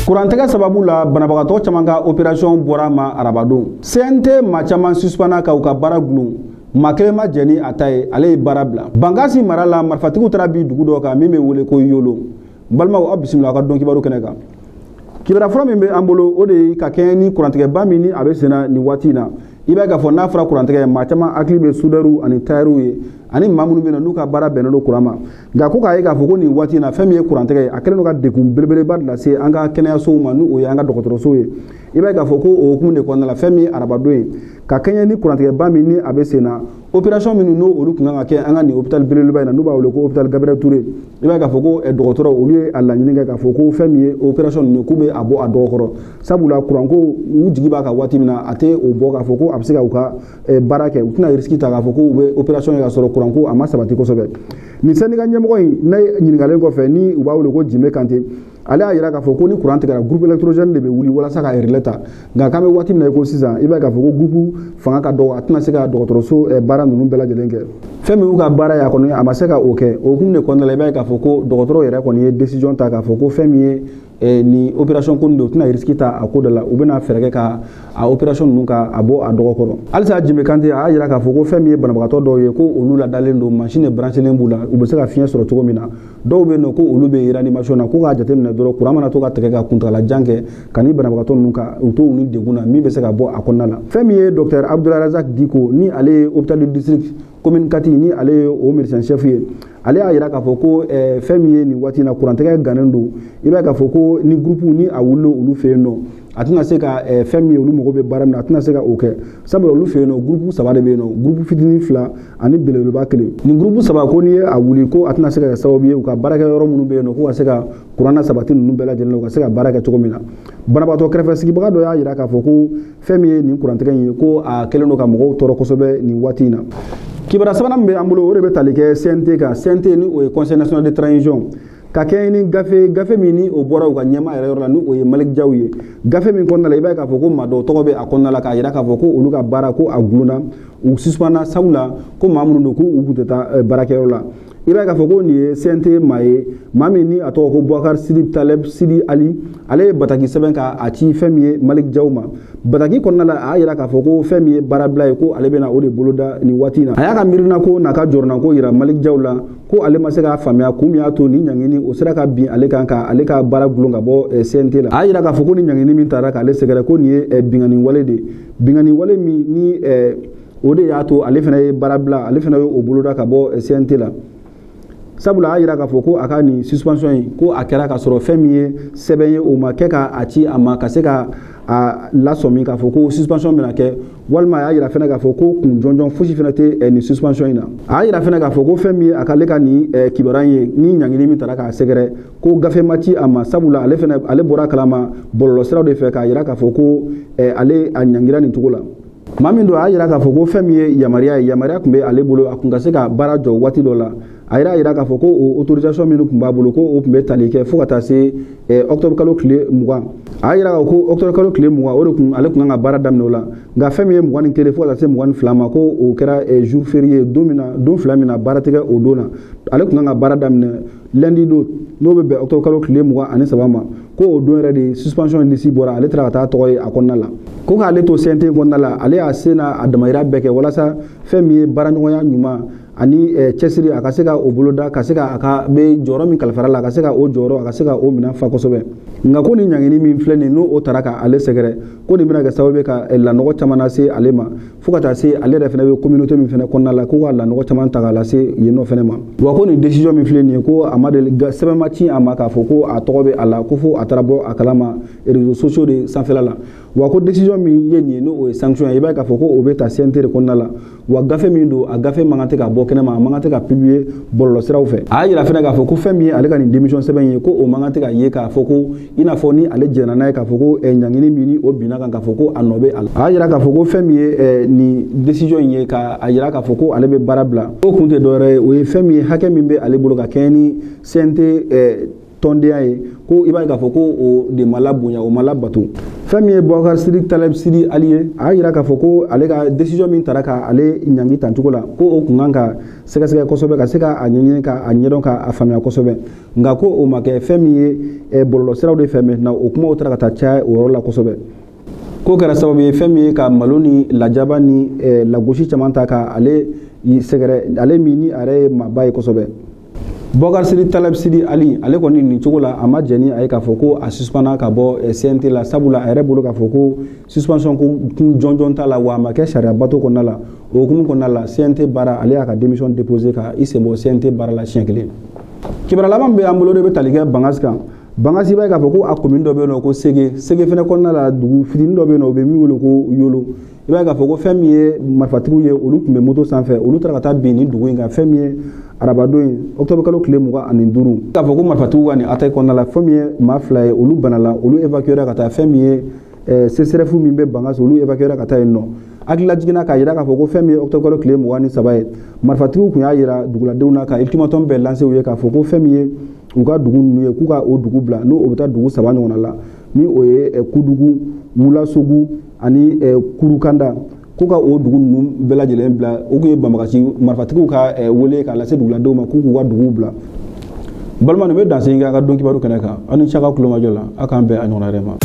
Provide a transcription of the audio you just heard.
Kurantigɛ sababu la banabagatɔ caman ka opération bɔra ma arabadon. CNT maa caman suspendra ka u ka baara gulon. Maa kelen ma jɛn ni a ta ye, ale ye baara bila. Bankasi mara la, marifatigiw taara bi dugu dɔ kan min bɛ wele ko Yolo. Balimaw, aw bisimila aw ka dɔn kibaru kɛnɛ kan. Kibaruya fɔlɔ min bɛ an bolo, o de ye ka kɛɲɛ ni kurantigɛba min ni a bɛ sen na nin waati in na. I b'a ye k'a fɔ n'a fɔra kurantigɛ, maa caman hakili bɛ soudeur ani tailleur ye, ani maa minnu bɛ yen n'u ka baara bɛnnen don kuran ma. Nka ko k'a ye k'a fɔ ko nin waati in na, fɛn min ye kurantigɛ ye, a kɛlen don ka degun belebeleba de lase an ka kɛnɛyasow ma, n'o ye an ka dɔgɔtɔrɔsow ye. I b'a ye k'a fɔ ko o hukumu de kɔnɔna la, fɛn min ye arabadon ye, ka kɛɲɛ ni kurantigɛba min ni a bɛ sen na, opération minnu n'o olu tun kan ka kɛ an ka nin hôpital belebeleba in na, n'u b'a wele ko hôpital Gabriel Touré, i b'a ye k'a fɔ ko dɔgɔtɔrɔ olu ye a laɲini kɛ k'a fɔ ko fɛn min ye opération ninnu, k'u bɛ a bɔ a dɔgɔkɔrɔ, sabula kuranko u jigi b'a kan waati min na, a tɛ o bɔ k'a fɔ ko a bɛ se ka u ka baara kɛ. U tɛna risque ta k'a fɔ ko u bɛ opération kɛ k'a sɔrɔ kuranko a ma sabati kosɛbɛ. Nin syndicat ɲɛmɔgɔ in ne ɲininkalen kɔfɛ, ni u b'a wele ko Jime Kante, ale y'a jira k'a fɔ ko ni kuran tigɛra, groupe électrogène de bɛ wuli walasa ka relais ta. Nka k'an bɛ waati min na i ko sisan, i b'a ye k'a fɔ ko groupe fanga ka dɔgɔ, a tɛna se ka dɔgɔtɔrɔso baara ninnu bɛɛ lajɛlen kɛ. Fɛn min y'u ka baara ye, a kɔni a ma se ka o kɛ. O hukumu de kɔnɔna la, i b'a ye k'a fɔ ko dɔgɔtɔrɔw yɛrɛ kɔni ye décision ta k'a fɔ ko fɛn min ye ni opération ko nin don, u tɛna risque ta a ko dɔ la, u bɛna fɛɛrɛ kɛ ka a opération ninnu ka a bɔ a dɔgɔkɔrɔ. Halisa Jime Kante a y'a jira k'a fɔ ko fɛn min ye banabagatɔ dɔw ye, ko olu ladalen don, machine de branchelen b'u la, u bɛ se ka fiɲɛ sɔrɔ cogo min na. Dɔw bɛ yen nɔ ko olu bɛ réanimation na, ko k'a jateminɛ dɔrɔn kuran mana to ka tigɛ ka kuntagalajan kɛ ka ni banabagatɔ ninnu ka u to u ni degun na min bɛ se ka bɔ a kɔnɔna la. Fɛn min ye docteur Abdulrazak Diko, ni ale ye hôpital du district commune 4, ni ale ye o médecin chef ye, ale y'a jira k'a fɔ ko fɛn min ye nin waati in na, kurantigɛ gannen don. I b'a ye k'a fɔ ko ni groupe ni a wulila olu fɛ yen nɔ, a tɛna se ka fɛn min ye olu mago bɛ baara min na, a tɛna se ka o kɛ, sabula olu fɛ yen nɔ groupe 3 de bɛ yen nɔ, groupe fitinin 2 ani belebeleba 1. Nin groupe 3 ko n'i ye a wuli, ko a tɛna se ka kɛ sababu ye u ka baarakɛ yɔrɔ minnu bɛ yen nɔ, ko ka se ka kuran na sabati ninnu bɛɛ lajɛlen na, u ka se ka baara kɛ cogo min na. Banabaatɔ kɛrɛfɛ sigibaga dɔ y'a jira k'a fɔ ko fɛn min ye nin kurantigɛ in ye, ko a kɛlen don ka mɔgɔw tɔɔrɔ kosɛbɛ nin waati in na. Kibaruya sabanan min bɛ an bolo, o de bɛ tali kɛ CNT kan. CNT ni o ye Conseil national de transition, ka kɛɲɛ ni gafe min ni o bɔra u ka ɲɛmaa yɛrɛ yɔrɔ la, ni o ye Malick Diaw ye. Gafe min kɔnɔna la, i b'a ye k'a fɔ ko maa dɔw tɔgɔ bɛ a kɔnɔna la, k'a jira k'a fɔ ko olu ka baara ko a gulonna, u suspendra, sabula ko maa minnu don k'u tun tɛ taa baarakɛyɔrɔ la. I b'a ye k'a fɔ ko nin ye CNT maa ye, maa min ni a tɔgɔ ko Boubacar Sidi Taleb Sidi Ali, ale ye bataki sɛbɛn k'a ci fɛn min ye Malick Diaw ma. Bataki kɔnɔna la, a y'a jira k'a fɔ ko fɛn min ye baarabila ye, ko ale bɛna o de boloda nin waati in na. A y'a ka miirina ko n'a ka jɔrɔnako jira Malick Diaw la, ko ale ma se k'a faamuya kun min y'a to nin ɲangini o sera ka bin ale kan ka ale ka baara gulon ka bɔ CNT la. A y'a jira k'a fɔ ko nin ɲangini min taara k'ale sɛgɛrɛ, ko nin ye binkanni wale de ye, binkanni wale min ni o de y'a to ale fana ye baara bila, ale fana ye o boloda ka bɔ CNT la. Sabula a y'a jira k'a fɔ ko a ka nin suspension in, ko a kɛra k'a sɔrɔ fɛn min ye sɛbɛn ye, o ma kɛ k'a ci a ma ka se ka a lasɔmi k'a fɔ ko suspension bɛna kɛ, walima a y'a jira fɛnɛ k'a fɔ ko kun jɔnjɔn fosi fɛnɛ tɛ nin suspension in na. A y'a jira fɛnɛ k'a fɔ ko fɛn min ye a k'ale ka nin kibaruya in ye, ni ɲangili min taara k'a sɛgɛrɛ, ko gafe ma ci a ma, sabula ale fɛnɛ ale bɔra kalama bɔlɔlɔsiraw de fɛ k'a jira k'a fɔ ko ale a ɲangira nin cogo la. Maa min don, a y'a jira k'a fɔ ko fɛn min ye yamaruya ye, yamaruya tun bɛ ale bolo, a tun ka se ka baara jɔ waati dɔ la. A yɛrɛ y'a jira k'a fɔ ko o autorisation minnu tun b'a bolo, ko o tun bɛ tali kɛ fo ka taa se octobre kalo tile 20. A y'a jira k'a fɔ ko octobre kalo tile 20, o de kun ale tun kan ka baara daminɛ o la. Nka fɛn min ye 21 fo ka taa se 22 ma, ko o kɛra jour férié, don min na, don 2 min na baara tɛ kɛ o don na. Ale tun kan ka baara daminɛ lundi don, n'o bɛ bɛn octobre kalo tile 23 ma, ko o don yɛrɛ de suspension liste bɔra, ale taara ka taa tɔgɔ ye a kɔnɔna la. Ko k'ale to CNT kɔnɔna la, ale y'a se n'a a damayira bɛɛ kɛ walasa fɛn min ye baaraɲɔgɔnya ɲuman ani cɛsiri, a ka se ka o boloda, ka se ka a ka bɛ jɔyɔrɔ min kalifara la, a ka se ka o jɔyɔrɔ, a ka se ka o minɛn fa kosɛbɛ. Nka ko nin ɲangini min filɛ nin, n'o taara ka ale sɛgɛrɛ, ko nin bɛna kɛ sababu ye ka lanɔgɔ caman lase ale ma, fo ka taa se ale yɛrɛ fana bɛ communauté min fana kɔnɔna la, ko ka lanɔgɔ caman ta k'a lase yen nɔ fana ma. Wa ko nin décision min filɛ nin ye, ko a ma deli sɛbɛn ma ci a ma k'a fɔ ko a tɔgɔ bɛ a la, ko fo a taara bɔ a kalama réseaux sociaux de sanfɛla la. Wa ko décision min ye nin ye, n'o ye sanction ye, i b'a ye k'a fɔ ko o bɛ ta CNT de kɔnɔna la. Wa gafe min don, a gafe man kan tɛ ka bɔ kɛnɛma, a man kan tɛ ka publier bɔlɔlɔsiraw fɛ. A y'a jira fana k'a fɔ ko fɛn min ye ale ka nin démission sɛbɛn ye, ko o man kan tɛ ka ye k'a fɔ ko i n'a fɔ ni ale jɛnna n'a ye k'a fɔ ko ɲangini min ni o binna kan, k'a fɔ ko a nɔ bɛ a la. A y'a jira k'a fɔ ko fɛn min ye nin décision in ye, k'a jira k'a fɔ ko ale bɛ baara bila, o kun tɛ dɔwɛrɛ ye, o ye fɛn min ye hakɛ min bɛ ale bolo ka kɛɲɛ ni CNT tɔndenya ye, ko i b'a ye k'a fɔ ko o de ma labonya, o ma labato. Fɛn min ye Boubacar Sidiki Taleb Sidi Ali ye, a y'a yira k'a fɔ ko ale ka décision min tara ka ale ɲangi tancogo la, ko o kun kan ka sɛgɛsɛgɛ kosɛbɛ, ka se ka a ɲɛɲini, ka a ɲɛdɔn, ka a faamuya kosɛbɛ. Nka ko o ma kɛ fɛn min ye bɔlɔlɔsiraw de fɛ. Maintenant, o kumaw taara ka taa caya o yɔrɔ la kosɛbɛ. Ko kɛra sababu ye fɛn min ye ka malo ni lajaba ni lagosi caman ta ka ale sɛgɛrɛ, ale min ni a yɛrɛ ye maaba ye kosɛbɛ. Boubacar Sidiki Taleb Sidi Ali, ale kɔni nin cogo la, a ma jɛn ni a ye k'a fɔ ko a suspendra ka bɔ CNT la, sabula a yɛrɛ bolo k'a fɔ ko suspension ko kun jɔnjɔn t'a la, wa a ma kɛ sariya bato kɔnɔna la. O hukumu kɔnɔna la, CNT baara, ale y'a ka démission déposé ka i sen bɔ CNT baara la siɲɛ kelen. Kibaruya laban bɛ an bolo de bɛ tali kɛ Bankas kan. Bankas, i b'a ye k'a fɔ ko a commune dɔ bɛ yen nɔ ko Sege. Sege fɛnɛ kɔnɔna la, dugu fitinin dɔ bɛ yen nɔ, u bɛ min wele ko Yolo. I b'a ye k'a fɔ ko fɛn min ye marifatigiw ye, olu tun bɛ moto sanfɛ, olu taara ka taa bin nin dugu in kan fɛn min ye arabadon ye, octobre kalo tile 25. K'a fɔ ko marifatigiw ka nin attaque kɔnɔna la, fɛn min ye maa 2 ye, olu banala, olu évacuera ka taa fɛn min ye CSRF min bɛ Bankas, olu évacuera ka taa yen nɔ. Hakilila jiginna k'a jira k'a fɔ ko fɛn min ye octobre kalo tile 23 ye, marifatigiw tun y'a jira duguladenw na ka ultimatum bɛɛ lancer u ye k'a fɔ ko fɛn min ye u ka dugu ninnu ye, k'u ka o dugu bila, n'o o bɛ taa dugu 3 ɲɔgɔnna la, ni o ye Kudugu, Wulasogu ani Kurukanda, k'u ka o dugu ninnu bɛɛ lajɛlen bila. O tun ye banbagaci marifatigiw ka wele k'a lase duguladenw ma k'u k'u ka duguw bila. Balima, nin bɛ danse kɛ a ka don kibaru kɛnɛ kan. Aw ni ce a ka kulomajɔ la. Aw k'an bɛn a ɲɔgɔnna wɛrɛ ma.